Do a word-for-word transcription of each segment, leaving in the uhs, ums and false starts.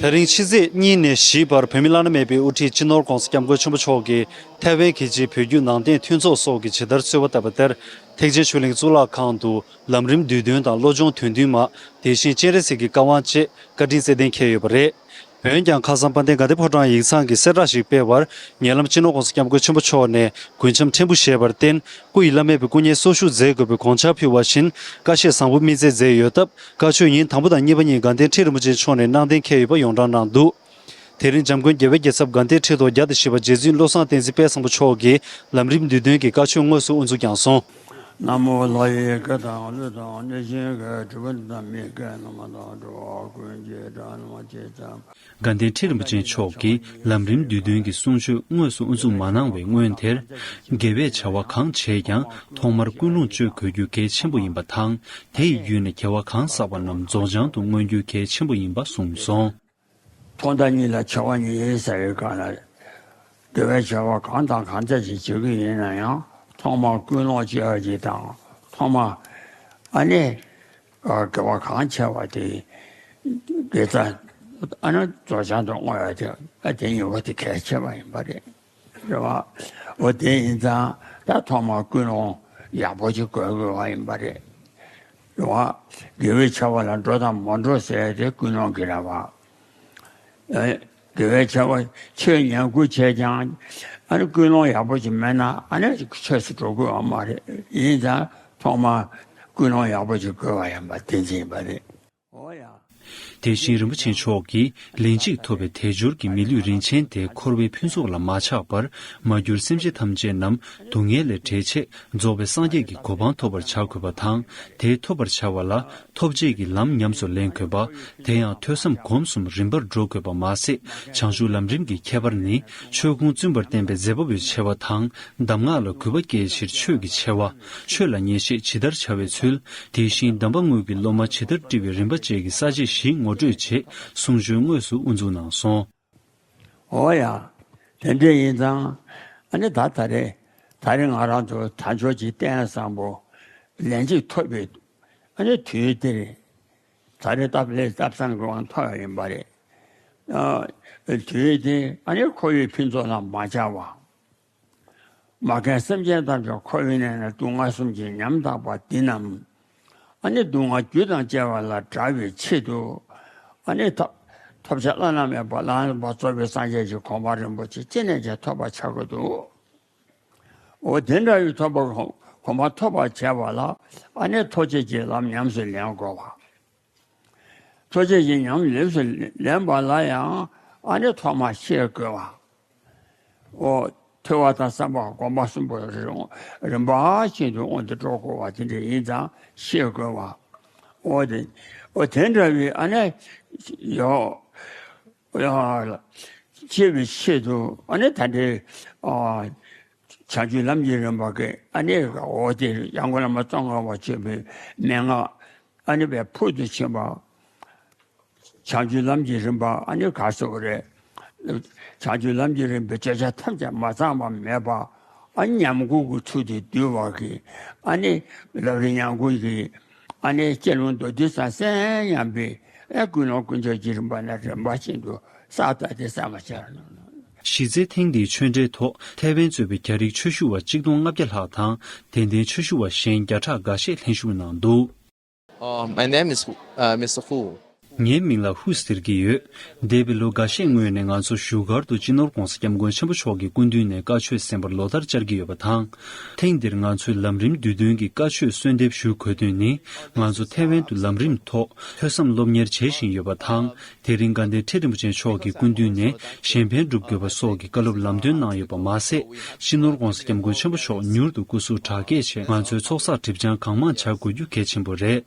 ད་རིང་ཕྱི་ཚེས་གཉིས་ནས་བཞིའི་བར་བོད་མིའི་བླ་ན་མེད་པའི་དབུ་ཁྲིད་སྤྱི་ནོར་༧གོང་ས་༧སྐྱབས་མགོན་ཆེན་པོ་མཆོག་གིས་ཐའེ་ཝན་རྒྱལ་སྤྱིའི་བོད་བརྒྱུད་ནང་བསྟན་མཐུན་ཚོགས་སོགས་ཀྱིས་ཇི་ལྟར་གསོལ་བ་བཏབ་པ་དེར། ཐེག་ཆེན་ཆོས་གླིང་གཙུག་ལག་ཁང་དུ་ལམ་རིམ་བསྡུས་དོན་དང་བློ་སྦྱོང་དོན་བསྡུས་མ། དེ་བཞིན་སྤྱན་རས་གཟིགས་ཀྱི་བཀའ་དབང་བཅས་བཀའ་དྲིན་སྩལ་གཏན་འཁེལ་ཡོད་པ་རེད། འོན་ཀྱང་ཁ་སང་དཔལ་ལྡན་དགའ་ལྡན་ཕོ་བྲང་ཡིག་ཚང་གིས་གསལ་བསྒྲགས་ཤིག་སྤེལ་བར། ཉེ་ལམ་སྤྱི་ནོར་༧གོང་ས་༧སྐྱབས་མགོན་ཆེན་པོ་མཆོག་ནས་མགུལ་ཆམ་ཕྲན་བུ་བཞེས་པར་བརྟེན། སྐུ་ཡི་བླ་མེད་པའི་སྐུ་བརྙན་གསོ་བཞུགས་མཛད་དགོས་པའི་དགོངས་འཆར་ཕུལ་བ་བཞིན། བཀའ་ཆོས་བཟང་པོ་དམིགས་བསྩལ་མཛད་ཡོད་སྟབས། བཀའ་ཆོས་ཉིན་དང་པོ་དང་གཉིས་པ་གཉིས་དགའ་ལྡན་ཁྲི་རིན་པོ་ཆེ་མཆོག་ནས་གནང་གཏན་འཁེལ་ཡོད་པ་ཡོངས་གྲགས་གནང་འདུག་དེ་རིང་འཇམ་མགོན་རྒྱལ་བའི་རྒྱལ་ཚབ་དགའ་ལྡན་ཁྲི་ཐོག་བརྒྱ་དང་བཞི་པ་རྗེ་བཙུན་བློ་བཟང་བསྟན་འཛིན་དཔལ་བཟང་པོ་མཆོག་གིས་ལམ་རིམ་བསྡུས་དོན་གྱི་བཀའ་ཆོས་དངོས་སུ་དབུ་འཛུགས་ཀྱང་སོང་། ན་མོ་ལྷ་ཡི་བཀའ་དང་ཀླུ་དང་གནོད་སྦྱིན་སྐད། གྲུབ་པ་དང་མིའི་སྐད་རྣམས་དང་། འགྲོ་བ་ཀུན་གྱི་སྒྲ་རྣམས་ཇི་ཙམ། དགའ་ལྡན་ཁྲི་རིན་པོ་ཆེ་མཆོག་གིས་ལམ་རིམ་བསྡུས་དོན་གྱི་གསུང་ཆོས་དངོས་སུ་དབུ་འཛུགས་མ་གནང་བའི་སྔོན་དེར། དགེ་བའི་བྱ་བ་གང་བྱས་ཀྱང་ཐོག་མར་ཀུན་སློང་བཅོས་དགོས་རྒྱུ་གལ་ཆེན་པོ་ཡིན་པ་དང་། དེ་ཡི་བརྒྱུད་ནས་དགེ་བ་གང་བསགས་པ་རྣམས་རྫོགས་བྱང་དུ་མངོན་རྒྱུ་གལ་ཆེན་པོ་ཡིན་པ་གསུངས་སོང་། ཐོག་མཐའ་གཉིས་ལ་ཆེ་བ་གཉིས་ཟེར་བའི་སྐབས་ལ། དགེ་བའི་བྱ་བ་གང་དང་གང་འཚམ་ཞིག་བྱེད་ཀྱི་ཡིན་ན་ཡང་ཐོག་མར་ཀུན་སློང་བཅོས་ཀྱི་དང་། ཐོག་མར་ཨ་ནི་དགེ་བ་གང་ཆེ་བ་དེ་དགེ་རྩ་ཨ་ནི་རྫོགས་བྱང་དུ་བསྔོ་ཡ་དེ། ཨ་དེ་གཉིས་པོ་དེ་གལ་ཆེ་བ་ཡིན་པ་རེད། རེད་བ། འོ་དེ་ཡིན་ཙང་ད་ཐོག་མར་ཀུན་སློང་ཡག་པོ་ཅིག་དགོས་དགོས་པ་ཡིན་པ་རེད། རེད་བ། དགེ་བའི་བྱ་བ་ལ་འགྲོ་དང་མ་འགྲོ་ཟེར་ཡ་དེ་ཀུན་སློང་གི་རེད་བ། ཨེ། དགེ་བའི་བྱ་བ་ཆོས་ཉན་དགུ་བྱས་ཀྱང་། ཨ་ནི་ཀུན་སློང་ཡག་པོ་ཞིག་མེད་ན་ཨ་ནི་ཆོས་སུ་འགྲོ་དགོས་པ་མ་རེད། ཡིན་ཙང་ཐོག་མར་ཀུན་སློང་ཡག་པོ་ཞིག་དགོས་པ་ཡིན་པ་དེ་ཅི་ཡིན་པ་རེད། འོ་ཡ། དེ་བཞིན་རིན་པོ་ཆེ་མཆོག་གིས་ལན་གཅིག་ཐོབ་པའི་དལ་འབྱོར་གྱི་མི་ལུས་རིན་ཆེན་དེ་འཁོར་བའི་ཕུན་ཚོགས་ལ་མ་ཆགས་པར་མ་གྱུར་སེམས་ཅན་ཐམས་ཅད་རྣམས་སྡུག་བསྔལ་ལས་བསྒྲལ་ཆེད་རྫོགས་པའི་སངས་རྒྱས་ཀྱི་གོ་འཕང་ཐོབ་པར་བྱ་དགོས་པ་དང་། དེ་ཐོབ་པར་བྱ་བ་ལ། ཐོབ་བྱེད་ཀྱི་ལམ་ཉམས་སུ་ལེན་དགོས་པ། དེ་ཡང་ཐོས་བསམ་སྒོམ་གསུམ་རིམ་པར་འགྲོ་དགོས་པ་མ་ཟད། བྱང་ཆུབ་ལམ་རིམ་གྱི་ཁྱད་པར་ནི། ཆོས་ཀུན་བཙུན་པར་བསྟན་པའི་མཛད་པ་པོའི་ཆེ་བ་དང་། གདམས་ངག་ལ་གུས་པ་བསྐྱེད་ཕྱིར་ཆོས་ཀྱི་ཆེ་བ། ཆོས་ལ་ངེས་ཤེས་ཇི་ལྟར་བྱ་བའི་ཚུལ། དེ་བཞིན་གདམས་པ་དངོས་ཀྱི་སློབ་མ་ཇི་ལྟར་བཀྲི་བའི་རིམ་པ་བཅས་ཀྱི་ས་བཅད་བཞི་ངོ་སྤྲོད་བྱེད་གསུང་ཆོས་དངོས་སུ་དབུ་འཛུགས་གནང་སོང་། འོ་ཡ། དེ་འདྲ་ཡིན་ཙང་། ཨ་ནི་ད་ད་རེས། ད་རེས་ང་རང་ཚོ་དལ་འབྱོར་གྱི་རྟེན་བཟང་པོ་ལན་གཅིག་ཐོབ་པའི་ཨ་ནི་དུས་དེ་རེད། ད་རེས་སྟབས་ལེགས་སྟབས་བཟང་གི་དབང་ཐོབ་ཡ་ཡིན་པ་རེད། ཨ། དུས་དེ་ཨ་ནི་འཁོར་བའི་ཕུན་ཚོགས་ལ་མ་ཆགས་པ། མ་རྒན་སེམས་ཅན་ཐམས་ཅད་འཁོར་བའི་གནས་ན་སྡུག་བསྔལ་གསུམ་གྱིས་ཉམ་ཐག་པ་འདི་རྣམས། ཨ་ནི་སྡུག་བསྔལ་རྒྱུ་དང་བཅས་པ་ལས་བསྒྲལ་བའི་ཆེད་དུ། ཨ་ནི་ཐོབ་ཐོབ་བྱ་བླ་ན་མེད་པ་བླ་ན་མེད་པ་རྫོགས་པའི་སངས་རྒྱས་ཀྱི་གོ་འཕང་རིན་པོ་ཆེ་ཅི་ནས་ཀྱང་ཐོབ་པར་བྱ་དགོས་འདུག་འོ་དེ་འདྲ་བའི་ཐོབ་པ་གོ་གོ་འཕང་ཐོབ་པར་བྱ་བ་ལ་ཨ་ནི་ཐོབ་བྱེད་ཀྱི་ལམ་ཉམས་སུ་ལེན་དགོས་པ། ཐོབ་བྱེད་ཀྱི་ཉམས་ལེན་སུ་ལེན་པ་ལ་ཡང་ཨ་ནི་ཐོག་མར་ཤེས་དགོས་པ། འོ། ཐོས་པ་དང་བསམ་པ་སྒོམ་པ་གསུམ་པོ་རིམ་པ་བཞིན་དུ་སྔོན་དུ་འགྲོ་དགོས་པ་དེ་འདྲ་ཡིན་ཙང་ཤེས་དགོས་པ། འོ་དེ། འོ་དེ་འདྲ་བའི་ཨ་ནི་ཡོ། ཡོ། ཤེས་པའི་ཆེད་དུ་ཨ་ནི་ད་འདྲའི། ཨ། བྱང་ཆུབ་ལམ་གྱི་རིམ་པ་གི་ཨ་ནི་འོ་དེ་ཡང་སྒོས་བླ་མ་ཙོང་ཁ་པ་ཆེན་པོའི་མན་ངག་ཨ་ནི་བའི་ཕུལ་དུ་ཕྱིན་པ། བྱང་ཆུབ་ལམ་གྱི་རིམ་པ་ཨ་ནི་ག་སོགས་རེད། བྱང་ཆུབ་ལམ་གྱི་རིམ་པའི་བརྗོད་བྱ་ཐམས་ཅད་མ་ཚང་བ་མེད་པ། ཨ་ཉམས་མགུར་གྱི་ཚུལ་དུ་བསྡུས་པ་གི་ཨ་ནི་ལམ་རིམ་ཉམས་མགུར་གྱི་ཨ་ནི་སྤྱན་རུང་མདོ་སྡེ་ས་གསན་ཉམས་པའི་ཨ་ཀུན་སློང་ཀུན་སྦྱོར་གྱི་རིམ་པ་ནས་རིམ་པ་བཞིན་དུ་ས་ད་དེ་ས་མ་ཆགས། གཞི་རྩའི་ཐེངས་འདིའི་ཆོས་འབྲེལ་ཐོག་ཐའེ་ཝན་གཙོས་པའི་རྒྱ་རིགས་ཆོས་ཞུ་བ་གཅིག་སྟོང་ལྔ་བརྒྱ་ལྷག་དང་དད་ལྡན་ཆོས་ཞུ་བ་གཞན་བརྒྱ་ཕྲག་འགའ་ཤས་ལྷན་ཞུགས་གནང་འདུག Uh, my name is Hu. Uh, མིས་ཧུ། ངའི་མིང་ལ་ཧུ་ཟེར་གྱི་ཡོད། འདས་པའི་ལོ་འགའ་ཤས་སྔོན་ནས་ང་ཚོ་བཞུགས་སྒར་དུ་སྤྱི་ནོར་༧གོང་ས་༧སྐྱབས་མགོན་ཆེན་པོ་མཆོག་གི་སྐུ་མདུན་ནས་བཀའ་ཆོས་གསན་པར་ལོ་ལྟར་བཅར་གྱི་ཡོད་པ་དང་། ཐེངས་འདིར་ང་ཚོས་ལམ་རིམ་བསྡུས་དོན་གྱི་བཀའ་ཆོས་གསོལ་འདེབས་ཞུ་དགོས་དོན་ནི། ང་ཚོ་ཐའེ་ཝན་དུ་ལམ་རིམ་ཐོག་ཐོས་བསམ་སློབ་གཉེར་བྱེད་བཞིན་ཡོད་པ་དང་། དེ་རིང་དགའ་ལྡན་ཁྲི་རིན་པོ་ཆེ་མཆོག་གི་སྐུ་མདུན་ནས་གཞན་ཕན་སྒྲུབ་དགོས་པ་སོགས་ཀྱི་བཀའ་སློབ་ལམ་སྟོན་གནང་ཡོད་པ་མ་ཟད། སྤྱི་ནོར་༧གོང་ས་༧སྐྱབས་མགོན་ཆེན་པོ་མཆོག་མྱུར་དུ་སྐུ་གཟུགས་དྲག་སྐྱེད་ཆེད་ང་ཚོས་ཚོགས་བསགས་སྒྲིབ་སྦྱང་གང་མང་བྱ་དགོས་རྒྱུ་གལ་ཆེན་པོ་རེད།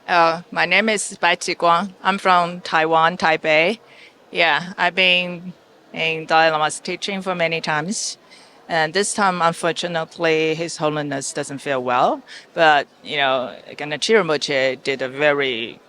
Uh, my name is Betty Guang. I'm from Taiwan, Taipei. Yeah, I've been in Dalai Lama's teaching for many times. And this time, unfortunately, His Holiness doesn't feel well. But, you know, Ganachi Rinpoche did a very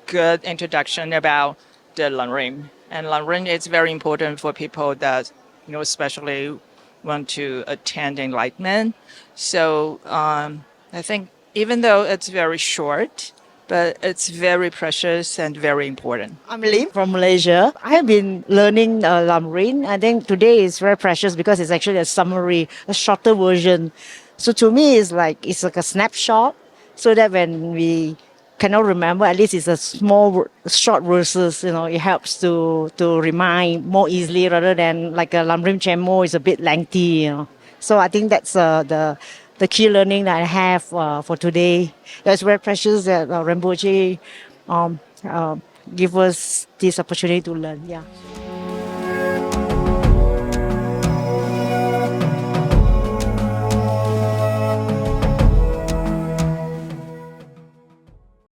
good introduction about the Lamrim. And Lamrim is very important for people that, you know, especially want to attain enlightenment. So um, I think even though it's very short, but it's very precious and very important. I'm Lim from Malaysia. I've been learning uh, Lamrim. I think today is very precious because it's actually a summary, a shorter version. So to me, it's like it's like a snapshot, so that when we cannot remember, at least it's a small, short verses. You know, it helps to to remind more easily rather than like a Lamrim Chenmo is a bit lengthy. You know, so I think that's uh, the the key learning that I have uh, for today. It's very precious that uh, Rinpoche um, uh, give us this opportunity to learn. Yeah.